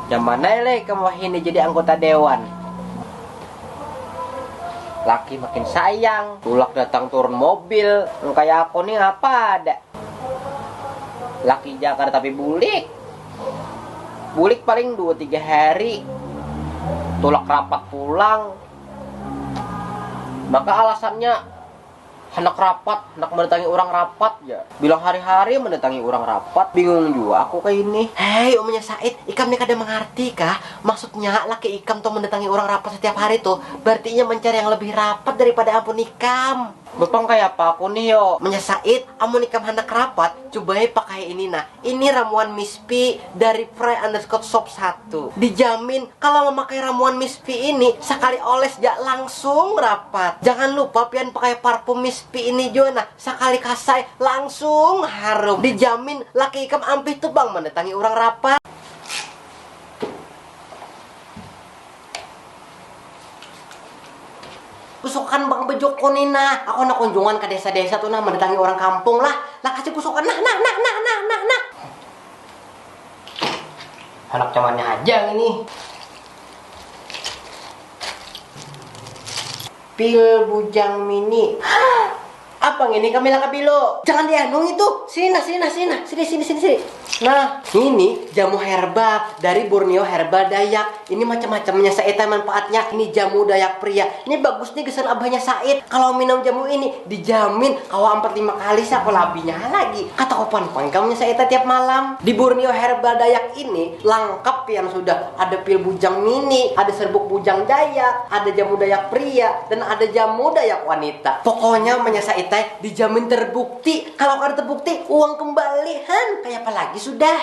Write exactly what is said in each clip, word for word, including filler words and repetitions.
Nyaman ai leh ikam wahini jadi anggota dewan. Laki makin sayang, tulak datang turun mobil, nang kaya aku nih apa ada. Laki ja kada tapi bulik. Bulik paling dua tiga hari. Tulak rapat pulang. Maka alasannya handak rapat, handak mendatangi orang rapat ja. Bilang hari-hari mendatangi orang rapat, bingung jua aku kaini. Hei, umanya Said, ikam ni kada mangarti kah? Maksudnya laki ikam tuh mendatangi orang rapat setiap hari tuh, berarti inya mencari yang lebih rapat daripada ampun ikam. Bapang kaya apa aku nih yo? Umanya Said, amun ikam handak rapat, cubai pakai ini nah. Ini ramuan Miss P dari Fry underscore shop satu. Dijamin kalau memakai ramuan Miss P ini, sekali oles ja langsung rapat. Jangan lupa pian pakai parfum Miss P ini jua nah, sekali kasai langsung harum. Dijamin laki ikam ampih tuh bang mendatangi orang rapat. Busukan bang bejoko ni nah. Aku nak kunjungan ke desa-desa tuh nah, mendatangi orang kampung lah. Lah kasih busukan nah, nah, nah, nah, nah, nah, nah. Anak nyamannya aja ini. Pil bujang mini. Apa ngini Camila Cabello? Jangan dianu itu. Sini nah, sini nah, sini nah. Sini, sini, sini, sini. Nah, ini jamu herbal dari Borneo Herbal Dayak. Ini macam-macamnya Said manfaatnya. Ini jamu Dayak pria. Ini bagus nih gasan abahnya Said. Kalau minum jamu ini dijamin kawa empat lima kali sako labinya lagi. Kata kopan pangkamnya Said tiap malam. Di Borneo Herbal Dayak ini lengkap yang sudah ada pil bujang mini, ada serbuk bujang Dayak, ada jamu Dayak pria, dan ada jamu Dayak wanita. Pokoknya umanya Said dijamin terbukti. Kalau kada terbukti, uang kembali han. Kayak apa lagi sudah?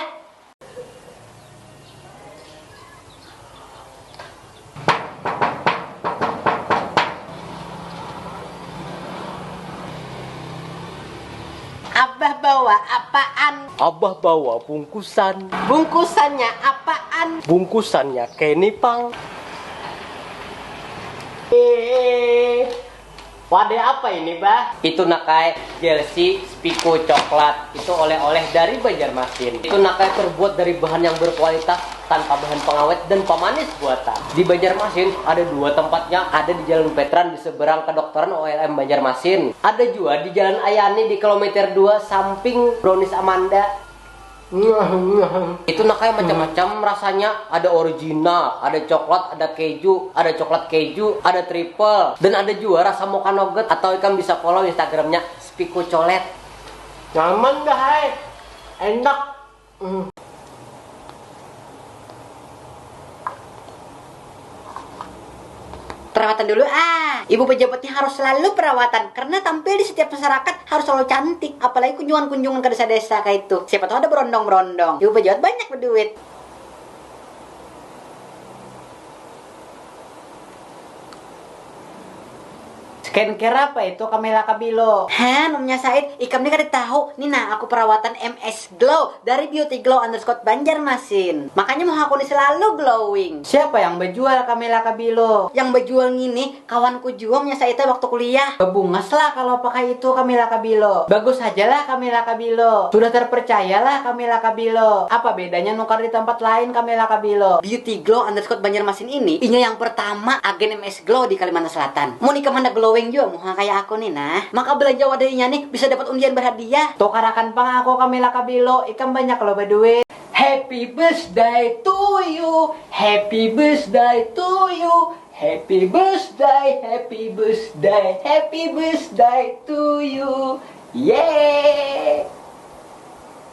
Abah bawa apaan? Abah bawa bungkusan. Bungkusannya apaan? Bungkusannya keni pang. Eh, Wadah apa ini, Bah? Itu nakai jersey Spiko coklat. Itu oleh-oleh dari Banjarmasin. Itu nakai terbuat dari bahan yang berkualitas tanpa bahan pengawet dan pemanis buatan. Di Banjarmasin ada dua tempatnya, ada di Jalan Veteran di seberang kedokteran O L M Banjarmasin. Ada juga di Jalan Ayani di kilometer dua samping Brownies Amanda. Itu nah kayak macam-macam rasanya, ada original, ada coklat, ada keju, ada coklat keju, ada triple, dan ada juga rasa mocha nougat. Atau ikam bisa follow Instagramnya Spiku Colet. Nyaman dah hai, enak. Hmm. Perawatan dulu ah. Ibu pejabat ini harus selalu perawatan karena tampil di setiap masyarakat harus selalu cantik. Apalagi kunjungan-kunjungan ke desa-desa kayak itu. Siapa tahu ada berondong-berondong. Ibu pejabat banyak berduit. Skincare apa itu Camila Cabello? Han, umnya Said, ikam ni kada tahu. Ni nah, aku perawatan M S Glow dari Beauty Glow underscore Banjarmasin. Makanya muha aku ni selalu glowing. Siapa yang bejual Camila Cabello? Yang bejual ngini kawanku jua umnya Said waktu kuliah. Bebungas lah kalau pakai itu Camila Cabello. Bagus aja lah Camila Cabello. Sudah terpercaya lah Camila Cabello. Apa bedanya nukar di tempat lain Camila Cabello? Beauty Glow underscore Banjarmasin ini inya yang pertama agen M S Glow di Kalimantan Selatan. Mun ikam handak glowing jua muha kayak aku nih nah, maka belanja wadah inya nih bisa dapat undian berhadiah. Tukarakan pang aku Camila Cabello, ikam banyak lo beduit. Happy birthday to you, happy birthday to you, happy birthday, happy birthday, happy birthday to you. Yeay.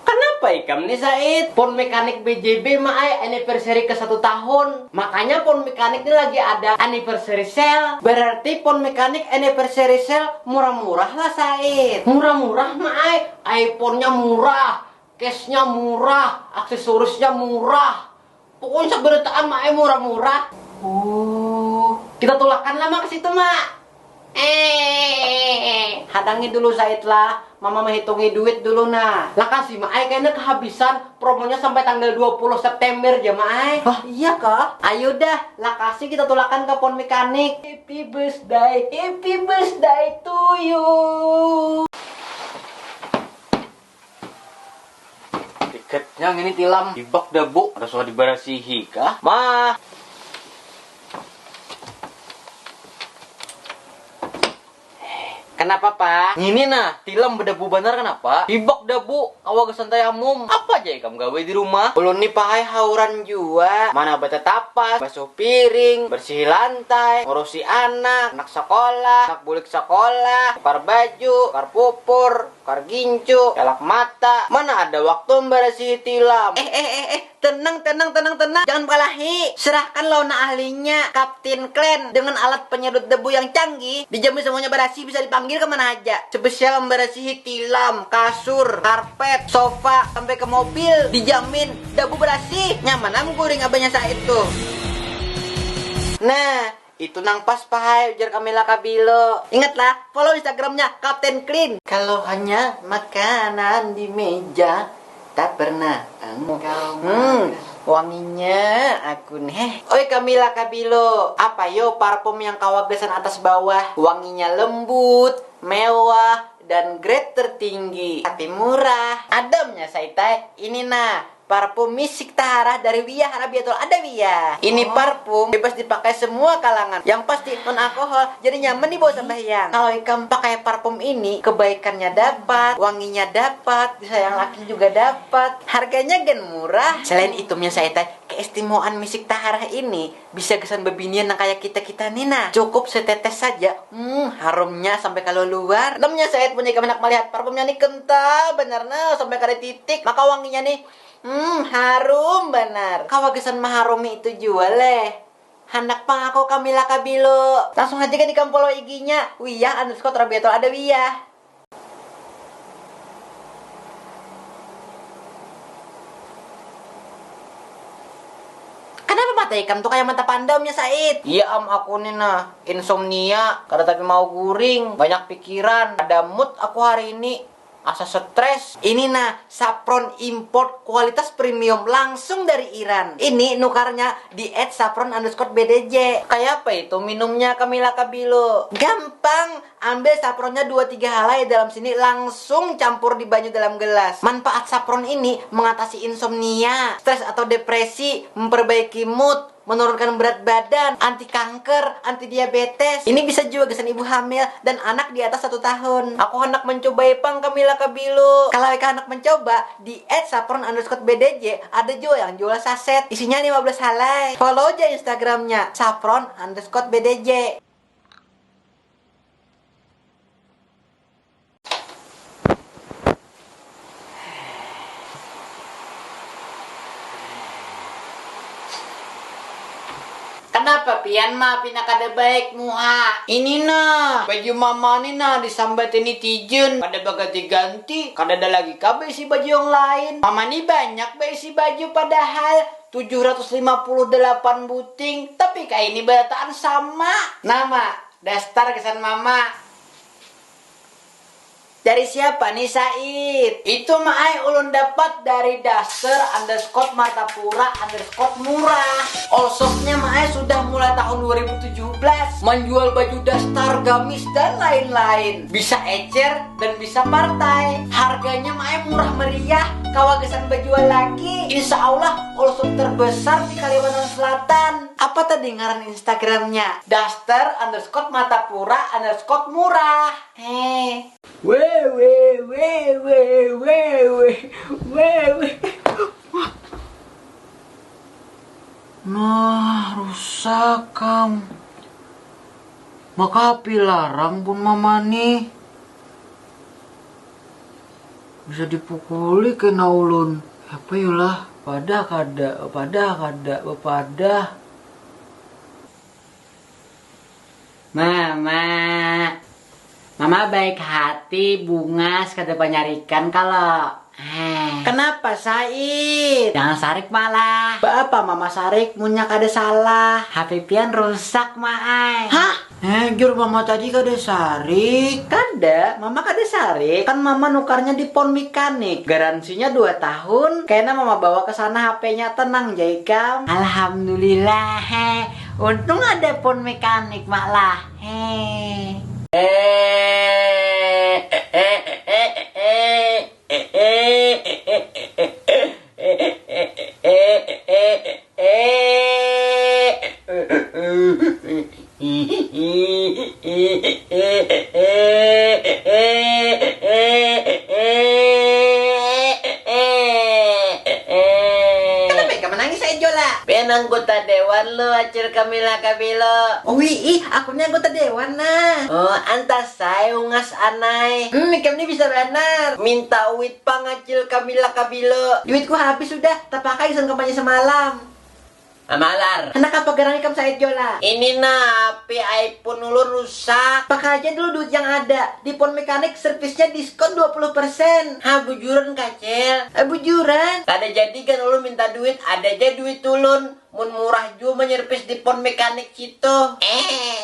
Kenapa ikam nih Said? Pon mekanik B J B ma ai anniversary ke satu tahun. Makanya pon mekanik ini lagi ada anniversary sale. Berarti pon mekanik anniversary sale murah-murah lah Said. Murah-murah ma ai. iPhone-nya murah, case-nya murah, aksesorisnya murah. Pokoknya sabarataan ma ai murah-murah. Oh, kita tulakan lah ma ke situ ma. Eh, hadangi dulu Said lah. Mama menghitungi duit dulu nah. Lakasi ma ai kena kehabisan promonya sampai tanggal dua puluh September ya ma ai. Hah, iya kah? Ayo dah, lakasi kita tulakan ke pon mekanik. Happy birthday, happy birthday to you. Ketnya ngini tilam, hibak dabu, kada suah dibarasihi kah? Mah. Kenapa, Pa? Ngini nah, tilam bedabu banar kenapa? Hibak dabu, kawa gasan tayamum. Apa ja ikam gawe di rumah? Ulun ni, Pa ai, hauran jua. Mana batatapas, basuh piring, bersihi lantai, ngurusi anak, anak sekolah, anak bulik sekolah, tukar baju, tukar pupur, tukar gincu, calak mata. Mana ada waktu membarasihi tilam. Eh, eh, eh, eh. Tenang, tenang, tenang, tenang. Jangan balahi. Serahkan lawan ahlinya, Kapten Klen, dengan alat penyedot debu yang canggih. Dijamin semuanya barasih, bisa dipanggil ke mana aja. Spesial membarasihi tilam, kasur, karpet, sofa, sampai ke mobil. Dijamin debu barasih. Nyaman am guring abahnya Said tuh. Nah, itu nang pas, Pa ai, ujar Camila Cabello. Ingatlah, follow Instagramnya Kapten Clean. Kalau hanya makanan di meja, tak pernah engkau Hmm, makan. Wanginya aku nih. Oi, Camila Cabello, apa yo parfum yang kawa gasan atas bawah? Wanginya lembut, mewah, dan grade tertinggi. Tapi murah. Adamnya, Said ai. Ini nah, parfum Misik Taharah dari Wiyah Rabiatul Adawiyah. Ini Oh. parfum bebas dipakai semua kalangan. Yang pasti non alkohol, jadi nyaman dibawa sambahyang. Kalau ikam pakai parfum ini, kebaikannya dapat, wanginya dapat, disayang laki juga dapat. Harganya gen murah. Selain itumnya, Said ai, keistimewaan Misik Taharah ini bisa gasan bebinian nang kayak kita-kita nih nah. Cukup setetes saja, hmm, harumnya sampai keluar-luar. Namnya, Said, punya ikam hendak melihat parfumnya nih kental bener nah, sampai kada titik. Maka wanginya nih, hmm, harum benar. Kawa gasan maharumi itu jua leh. Handak pang aku Camila Cabello. Langsung haja gin ikam follow I G-nya, wiyah underscore Rabiatul Adawiyah. Kenapa mata ikam tuh kayak mata panda, Omnya Said? Iya am, aku nih nah, insomnia, kada tapi mau guring, banyak pikiran, ada mood aku hari ini. Asa stres. Ini nah, saffron import kualitas premium langsung dari Iran. Ini nukarnya di at saffron underscore B D J. Kayak apa itu minumnya, Camila Cabello? Gampang, ambil saffronnya dua tiga halai dalam sini, langsung campur di banyu dalam gelas. Manfaat saffron ini mengatasi insomnia, stres atau depresi, memperbaiki mood, menurunkan berat badan, anti kanker, anti diabetes. Ini bisa juga gasan ibu hamil dan anak di atas satu tahun. Aku hendak mencobai pang, Camila Cabello. Kalau ikam hendak mencoba, di at saffron underscore B D J ada juga yang jual saset. Isinya lima belas halai. Follow aja Instagramnya, saffron underscore B D J. Kenapa pian, Ma, pina kada baik muha? Ini nah, baju mama ni nah disambati netizen, kada baganti-ganti, kada ada lagi kah baisi baju yang lain. Mama ni banyak baisi baju padahal tujuh ratus lima puluh delapan buting, tapi kaini barataan sama. Nama, daster gasan mama. Dari siapa nih, Said? Itu, Ma ai, ulun dapat dari daster underscore martapura underscore murah. Allshopnya, Ma ai, sudah mulai tahun dua ribu tujuh belas menjual baju daster, gamis, dan lain-lain. Bisa ecer dan bisa partai. Harganya, Ma ai, murah meriah, kawa gasan bajual lagi. Insya Allah, Allshop terbesar di Kalimantan Selatan. Apa tadi ngaran Instagramnya? Daster underscore martapura underscore murah. Heh. Weh, weh, weh, weh, weh, weh, weh, weh. Nah, rusak kam. Maka api larang pun mama nih. Bisa dipukuli kena ulun. Apa yulah? Padah kada, padah kada, padah. Mama. Mama baik hati, bungas, kada panyarikan kalo. Heh. Kenapa, Said? Jangan sarik, Ma lah. Baapa Mama sarik, munnya kada salah? H P pian rusak, Ma ai. Hah? Eh, jar Mama tadi kada sarik. Kada, Mama kada sarik. Kan Mama nukarnya di Pon Mekanik. Garansinya dua tahun. Kena Mama bawa ke sana H P-nya, tenang ja ikam. Alhamdulillah, heh. Untung ada Pon Mekanik, Mak lah. Heh. Eh, eh, eh, eh, eh, eh, eh, eh, eh, eh, eh, eh. Kenapa ikam menangis, Said Jola? Pian anggota dewan lo, Acil Kamila Kabilo. Oh, ih, aku ni anggota dewan, nah. Oh, antas ai ungas anai. Hmm, ikam ni bisa banar. Minta wit pang, Acil Kamila Kabilo. Duitku habis sudah, tapakai gasan kampanye semalam. Mamalar. Handak apa garang ikam, Said Jola? Ini nah, P I iPhone ulun rusak. Pakai aja dulu duit yang ada. Di Pon Mekanik servisnya diskon dua puluh persen. Ha, bujuran, Kacil? Eh, bujuran. Kada jadi kan ulun minta duit, ada aja duit ulun. Mun murah jua menyervis di Pon Mekanik situ. Eh.